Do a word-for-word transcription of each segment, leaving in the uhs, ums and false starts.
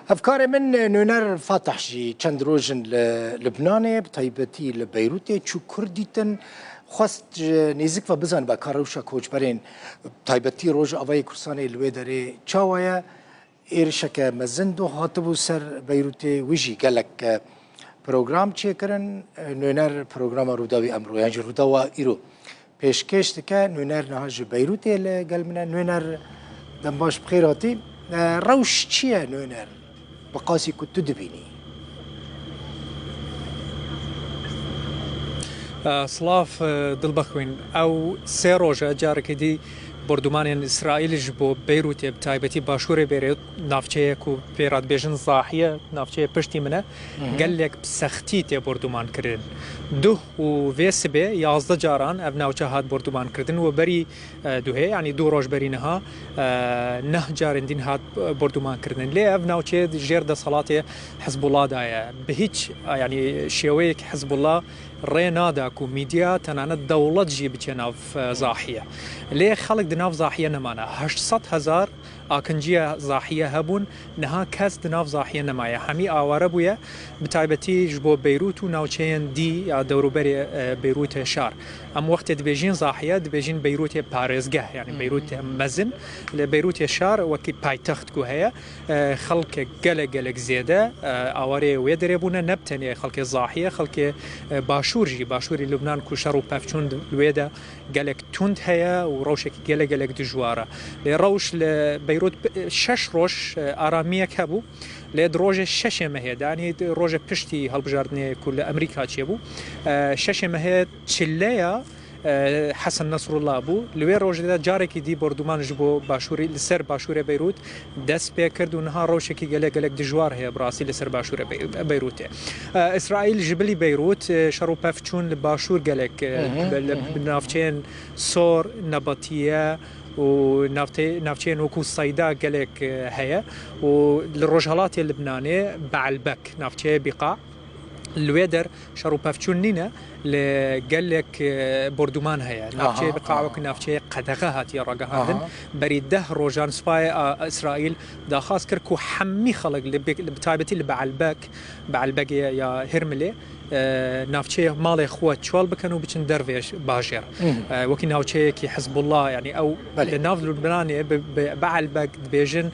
Hevkarê min Nûner Fatih jî çend roj in li Libnanê, bi taybetî li Beyrûtê çû Kurd dîtin. Xwest ji nêzik ve bizanibe ka rewşa koçberên, bi taybetî Rojavayê Kurdistanê li wê derê çawa ye. Êrişeke mezin doh hatibû ser Beyrûtê, wî jî gelek, e, program çêkirin. E, Nûner programa Rûdawî Emro, yan jî Rûdawa îro pêşkêş dike. Nûner niha ji Beyrûtê li gel min e. Nûner, dem baş, bi xêr hatî. E, rewş çi ye, Nûner? Bi qasî ku tu dibînî. E, silav, e, Dilbexwîn. Ew sê roj e, carekê dî bordûmanên Îsraîlî ji bo Beyrûtê, bi taybetî başûrê Beyrût, navçeyê ku pê re dibêjin Zahiye, navçeyê piştî min e, Mhm. gelek bi sextî tê bordûman kirin. Duh û vê sibê yazdeh caran ev navçe hat bordûman kirdin û berî, e, duhê, yanî du roj berî niha, e, neh carên din hat, e, bordûman kirdin. Lê ev navçe jêr desthilatê Hizbullah de ye. Bi hiç, e, yanî şêweyek Hizbullah rê nada ku medya, tenanet dewlet jî biçe nav, e, Zahiye. Lê xelk di nav Zahiye nemane. Heşt sed hezar akinciya Zahiye hebûn, niha kes di nav Zahiye nemaye. Hemî aware bûye, bi taybetî ji bo Beyrût û navçeyên dî ya dewrûberê, e, Beyrûtê şar. Em wextê dibêjin Zahiye, dibêjin Beyrûtê parêzgeh, yanî Hı hı. Beyrûtê mezin. Lê Beyrûtê şar wekî paytext ku heye, e, xelkek gelek, gelek zêde, e, awareyê wê derê bûne, ne bi tenê xelkê Zahiye, xelkê, e, başûr jî, başûrê Lubnan ku şer û pevçûn di, li wê de gelek tund heye û rewşekî gelek, gelek dijwar e. Lê rewş li Beyrût bi, şeş roj, e, aramiyek hebû. Lê di rojê şeşê mehê de, yanî di rojê piştî hilbijartinê ku li Amerîka çêbû, e, şeşê mehê çileya, e, Hesen Nesrullah bû. Li wê rojê de carekî dî bordûman ji bo başûrê, li ser başûrê Beyrût dest pê kir û niha rewşekî gelek, gelek dijwar heye bi rastî li ser başûrê Bey-, Beyrûtê. E, Îsraîl ji bilî Beyrût, e, şer û pevçûn li başûr gelek, e, Hı hı, bi, li, hı hı. bi navçeyên Sor, Nebatiye û navte-, navçeyên wekû Seyda gelek, e, heye û li rojhelatê Libnanê Be'elbek, navçeyê Bîqa, li wê der şer û pevçûn nîne, lê gelek, e, bordûman heye. Aha, Navçeyê Bîqa aha. wekî navçeyê qedexe hatiye ragihandin. Aha. Berî deh rojan Supayê, a, Îsraîl daxwaz kir ku hemî xelk li bi, li, bi taybetî li Be'elbek, Be'elbegê ya Hirmilê, e, navçeyê malê xwe çol bikin û biçin dervê bajêr. Mhm. E, wekî navçeyekî Hizbullah, yanî ew Belê. li nav Lubnanê bi, bi Be'elbek dibêjin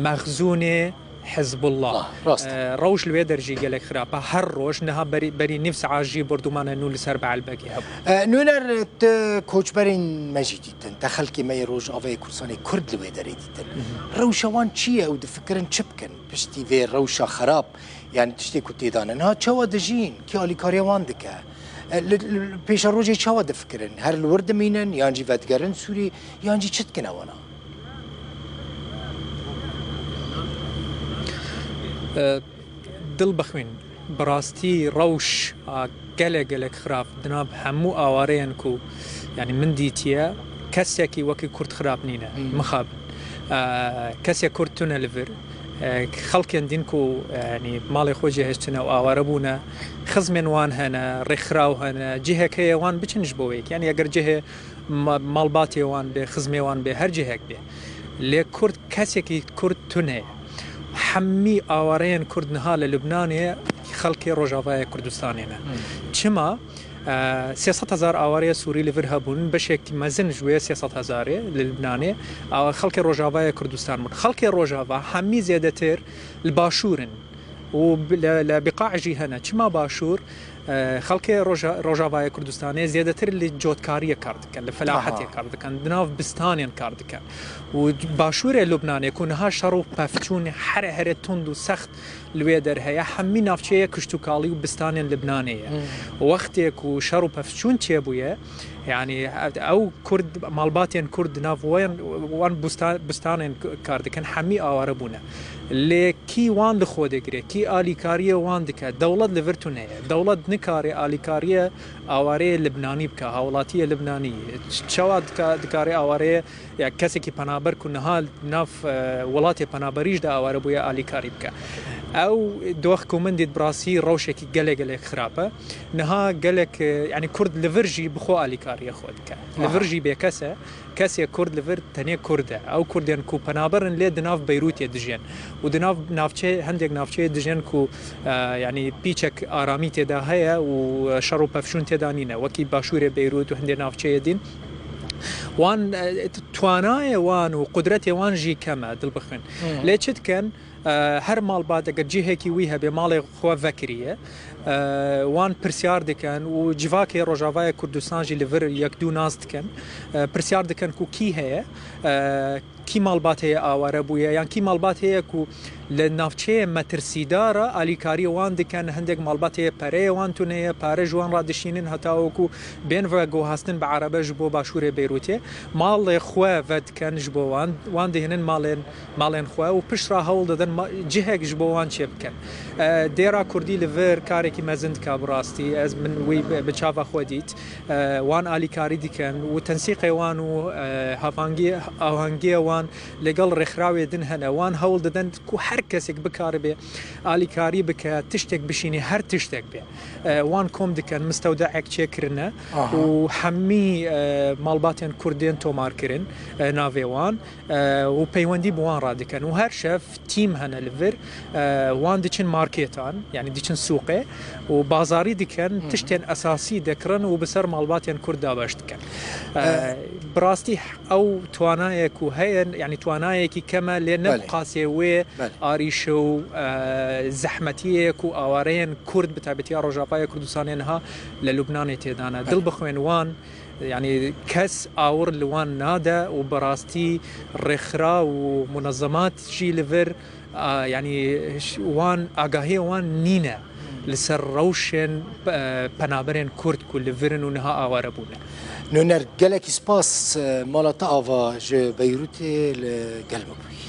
mexzûnê Hizbullah. Ah, rast. E, rewş li wê der jî gelek xirab e. Her roj niha berî, berî nîv saet jî bordûmane nû li ser Be'elbegê hebû. E, Nûner, te koçberên me jî dîtin, te xelkê me yê Rojavayê Kurdistanê Kurd li wê derê dîtin. Mhm. Rewşa wan çi ye û difikirin çi bikin piştî vê rewşa xerab? Yani tiştê ku tê de ne. Niha çawa dijîn? Kî alîkariya wan dike? E, li, li, pêşerojê çawa difikirin? Her li wir dimînin, yan jî vedigerin Sûrî, yan jî çi dikin ewana? E, Dilbexwîn, bi rastî rewş a gelek, gelek xirab di nav hemû awareyên ku, yanî min dîtiye, kesekî wekî Kurd xirab nîne, Hmm. mixabin. E, kesê Kurd tune li vir. E, xelkên din ku, e, yanî malê xwe cihiştine û aware bûne, xizmên wan hene, rêkxiraw hene, cihek heye wan biçin ji bo wê yekê. Yanî eger cihê ma-, malbatê wan bê, xizmê wan bê, her cihek bê. Lê Kurd, kesekî Kurd tune ye. Hemî awareyên Kurd niha li Lubnanê xelkê Rojavayê Kurdistanê ne. Hmm. Çima? E, sê sed hezar awareyê Sûrî li vir hebûn, beşek mezin ji wê sê sed hezarê li Lubnanê, a, xelkê Rojavayê Kurdistan bûn. Xelkê Rojava hemî zêdetir li başûr in û bi-, li, li Biqa jî hene. Çima başûr? E, xelkê Roja-, Rojavayê Kurdistanê zêdetir li cotkariyê kar dikin, li felahetê Aha. kar dikin, di nav bistanên kar dikin. Û başûrê Lubnanê ku niha şer û pevçûn here here tund û sext li wê der heye, hemî navçeyê kiştûkalî û bistanên Libnanê ye. Hmm. Wextê ku şer û pevçûn çêbûye, yanî ew Kurd, malbatên Kurd di nav wan, wan bustan-, bistanên k-, kar dikin, hemî aware bûne. Lê kî wan li xwe digire, kî alîkariyê wan dike, dewlet li vir tune ye. Dewlet nikare alîkariyê awareyê Libnanî bike, hawlatiyê Libnanî. Ç-, çawa dika-, dikare awareyê ya kesekî penaber ku niha nav, e, welatê penaberî jî de aware bûye alîkarî bike. Ew dox ku min dît bi rastî rewşekî gelek gelek xirab e. Niha gelek, e, yanî Kurd li vir jî bi xwe alîkariya xwe dike. Li vir jî bêkes e. Kesê Kurd li vir tenê Kurd e. Ew Kurdên ku penaber in lê di nav Beyrûtê dijên. Û di nav navçe, hendek navçeyê dijên ku, e, yanî pîçek aramî tê de heye û, e, şer û pevçûn tê de nîne. Wekî başûrê Beyrût û hindê navçeyê din. Wan, e, twanayê wan û qudretê wan jî kem e, dilbixwin. Lê çi dikin? E, her malbat eger cihekî wî hebe, malê xwe vekiriye, e, wan pirsyar dikin û civakê Rojavayê Kurdistan jî li vir yek dû nas dikin. E, pirsyar dikin ku kî heye, e, kî malbat heye aware bûye, yan kî malbat heye ku li navçeyê metirsîdar e, alîkarî wan dikin, hindek malbat heye pereyê wan tune ye, pare ji wan re dişînin heta wekû bên veguhastin bi erebe ji bo başûrê Beyrûtê. Malê xwe vedikin ji bo wan, wan dihênin malên, malên xwe û pişt re hewl didin ma-, cihek ji bo wan çêbikin. E, Dêra Kurdî li vir karekî mezin dike bi rastî. Ez min wî bi, bi çava xwe dît. E, wan alîkarî dikin û tensîqê wan û, e, havangî-, ahengiya wan lêgel rêxirawê din hene. Wan hewl didin ku her kesek bikaribe alîkarî bike, tiştek bişînî, her tiştek be. E, wan kom dikin, mistewdeek çêkirine Aha. û hemî, e, malbatên Kurd tên tomar kirin, e, navê wan, e, û peywendî bi wan re dikin. Û her şev tîm hene li vir, e, wan diçin marketan, yanî diçin sûqê û bazarî dikin, tiştên esasî dikirin û bi ser malbatên Kurd dabeş dikin. E, E, bi rastî ew twanayê ku heye, yanî twanayekî kem e, lê ne Belê. bi qasê wê Belê. arîşe û, e, zehmetiyê ku awareyên Kurd, bi taybetiya Rojavayê Kurdistanê niha li Lubnanê tê de ne. Belê. Dilbixwin wan, yanî kes awir li wan nade û bi rastî rêxira û munezemat jî li vir, a, yanî ş-, wan, agahiyê wan nîne li ser rewşên, e, penaberên Kurd ku li vir in û niha aware bûne. Nûner, gelekî spas, e, mala te ava ji Beyrûtê li gel me bûyî.